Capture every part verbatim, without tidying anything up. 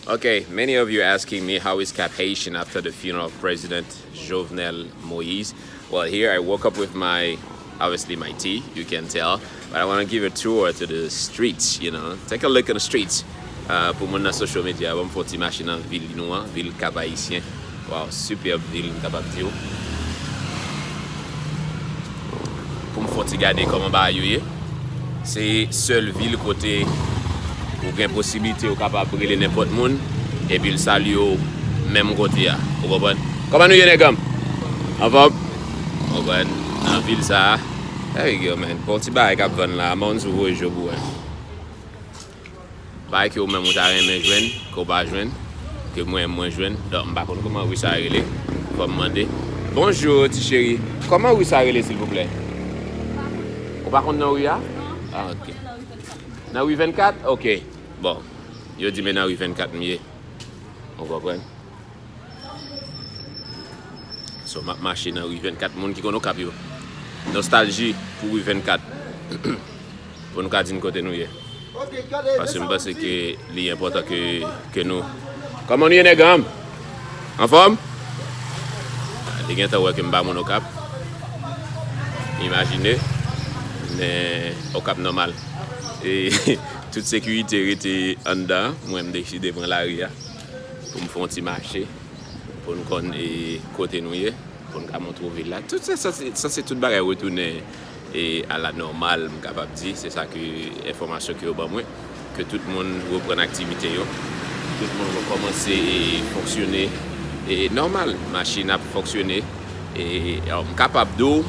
Okay, many of you asking me how is Cap Haitian after the funeral of President Jovenel Moïse. Well, here I woke up with my, obviously my tea, you can tell, but I want to give a tour to the streets, you know, take a look in the streets. Uh, pou moun nan social media, ban m fè yon ti mache nan vil nou an, vil Cap Haïtien. Wow, superb vil, m kapab di w. Pou m fè yon ti gade kòman bagay yo ye. Se sèl vil kote ou gen posiblite ou kapab rele nenpòt moun, epi l salye w menm kote a. Ou konprann? Kòman nou ye, nèg an m? Anfòm? Ou konprann? Nan vil sa a. There you go, man. Bon ti bagay k ap vann la. Mons ou voye je pou wè. Bagay ke ou menm ou ta renmen jwenn, ke w pa jwenn, ke mwen, mwen jwenn. Donk, m pa konn kòman ri sa rele. Fò m mande. Bonjou, ti cheri. Kòman ri sa rele, silvouplè? Ou pa konn non ri a? Ah, ok. Nan ri vennkat? Ok. Bon. Yo di men nan ri vennkat m ye. Ou konprann? So, m ap mache nan ri vennkat. Moun ki konn Okap yo. Nostalji pou ri vennkat. Pou nou ka di n kote nou ye. Paske m panse ke li enpòtan ke, ke nou. Kòman nou ye, nèg an m? Anfòm? Li gentan wè ke m pa moun Okap. Imajine. Men Okap nòmal. E tout sekirite rete anndan. Mwen, m deside pran lari a. Pou m fè yon ti mache. Pou n konn, e, kote nou ye. Pou n ka montre w vil la. Tout sa, sa se, sa se tout bagay retounen, e, a la nòmal, m kapab di. Se sa ke enfòmasyon ke yo ban mwen. Ke tout moun reprann aktivite yo. Tout moun rekòmanse, e, fonksyone, e, nòmal. Machin ap fonksyone. E, m kapab di w,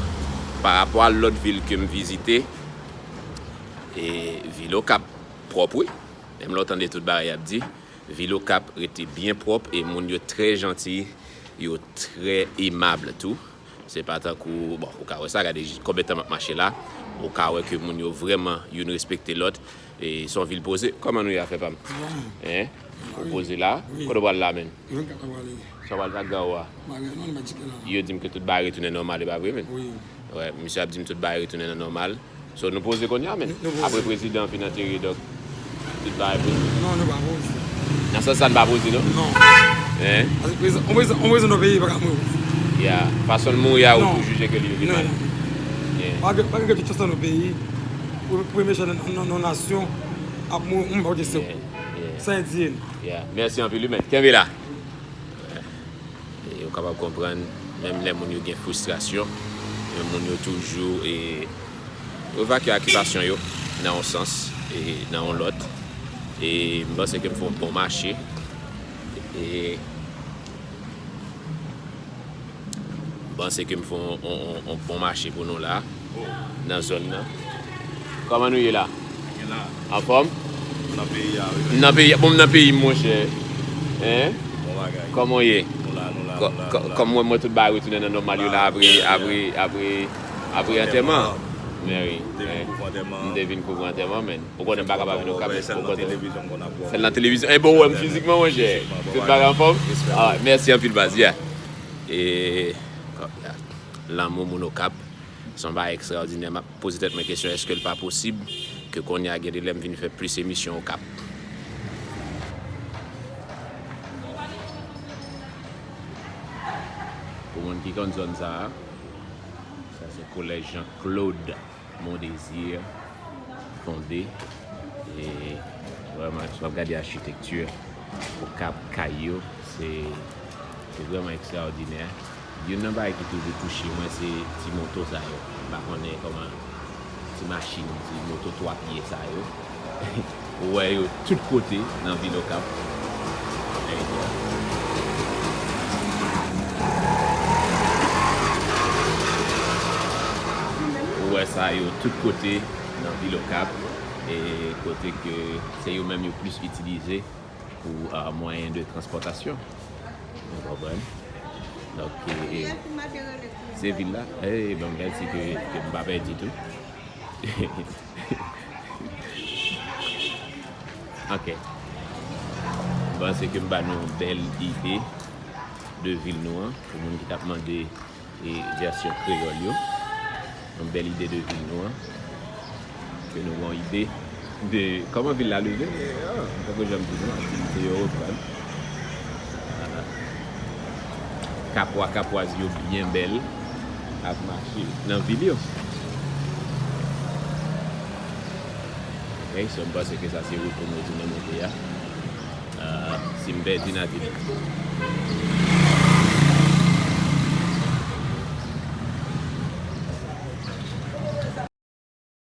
pa rapò a lòt vil ke m vizite, e, vil Okap pwòp, wi. Menm lè w tande tout bagay y ap di, vil Okap rete byen pwòp e moun yo trè janti, yo trè emab tou. Se pa tankou, bon, ou ka wè sa, gade konbyen tan m ap mache la, ou ka wè ke moun yo vrèman youn respekte lòt. E se yon vil poze. Kòman nou ye, afè pa m? Bon. Hein? Ou poze la? Wi. Kote w pral la menm? Vennkat mwen prale. Sa w pral fè ak gawo a? Bagay non, li pa di ke la. Yo di m ke tout bagay retounen nòmal, e pa vre menm? Wi. Wè, misye ap di m tout bagay retounen nan nòmal. So, nou poze kounye a, men. Nou, nou poze. Apre prezidan fin antere, donk, tout bagay poze. Non, nou pa poze. Nan sans sa, n pa poze, non? Non. Hein? Paske prezidan, yon prezidan, yon prezidan nan peyi, pa ka mouri. Yeah. Fason l mouri a, ou toujou jije ke li, li mal. Non, non. Yeah. Pa gen, pa gen tout chans nan peyi. Pou, pou meche nan, nan, nan nasyon, ap mouri, m pa kote se. Yeah, yeah. Sa endye nou. Yeah. Mèsi anpil, wi, men. Kenbe la. E ou kapab konprann, menm lè moun yo gen fristrasyon, men moun yo toujou, e, evakye akizasyon yo nan yon sans, e, nan yon lòt. E m panse ke m fè yon bon mache. E m panse ke m fè yon, yon, yon, yon bon mache pou nou la. Nan zòn nan. Kòman nou ye la? Anfòm? M nan peyi a, wi. M nan peyi a. Bon, m nan peyi m, monchè. Hein? Bon bagay. Kòman w ye? Nou la, nou la, nou la, nou la. Kòm mwen, mwen, tout bagay retounen nan nòmal yo la apre, apre, apre, apre antèman. Men wi. M te vin kouvri antèman. M te vin kouvri antèman, men. Ou konnen m pa kapab vin Okap. Sèl nan televizyon m konn ap wè w. Sèl nan televizyon. E bon, ou wè m fizikman, monchè. Tout bagay anfòm? Ah, mèsi anpil, baz, yeah. E, lanmou moun Okap. Se yon bagay ekstraòdinè. M ap poze tèt mwen kesyon, èske l pa posib ke kounye a gen de lè m vin fè plis emisyon Okap? Pou moun ki konn zòn sa a, sa se kolèj Jean Claude Mondésir fonde. E vrèman, si w ap gade achitekti Okap, kay yo, se, se vrèman ekstraòdinè. Youn nan bagay ki toujou touche mwen, se ti moto sa yo. M pa konnen kòman ti machin, ti moto twa pye sa yo. Ou wè yo tout kote nan vil Okap. Ou wè sa yo tout kote nan vil Okap. E kote ke se yo menm yo plis itilize pou, ah, mwayen de transpòtasyon. Ou konprann? Donk, e, e, se vil la. E, bon, mèsi ke, ke m pa pèdi tou. Ok. M panse ke m ba nou yon bèl ide de vil nou an. Pou moun ki t ap mande, e, vèsyon kreyòl yo. Yon bèl ide de vil nou an. Ke nou gen yon ide. De kòman vil la leve, ah, m poko janm di non, aktivite yo reprann. Ah. Kapwa, kapwaz yo byen bèl, ap mache nan vil yo. Ok, so m panse ke sa se wout pou nou di nan monte a. Ah, si m pèdi, n a di.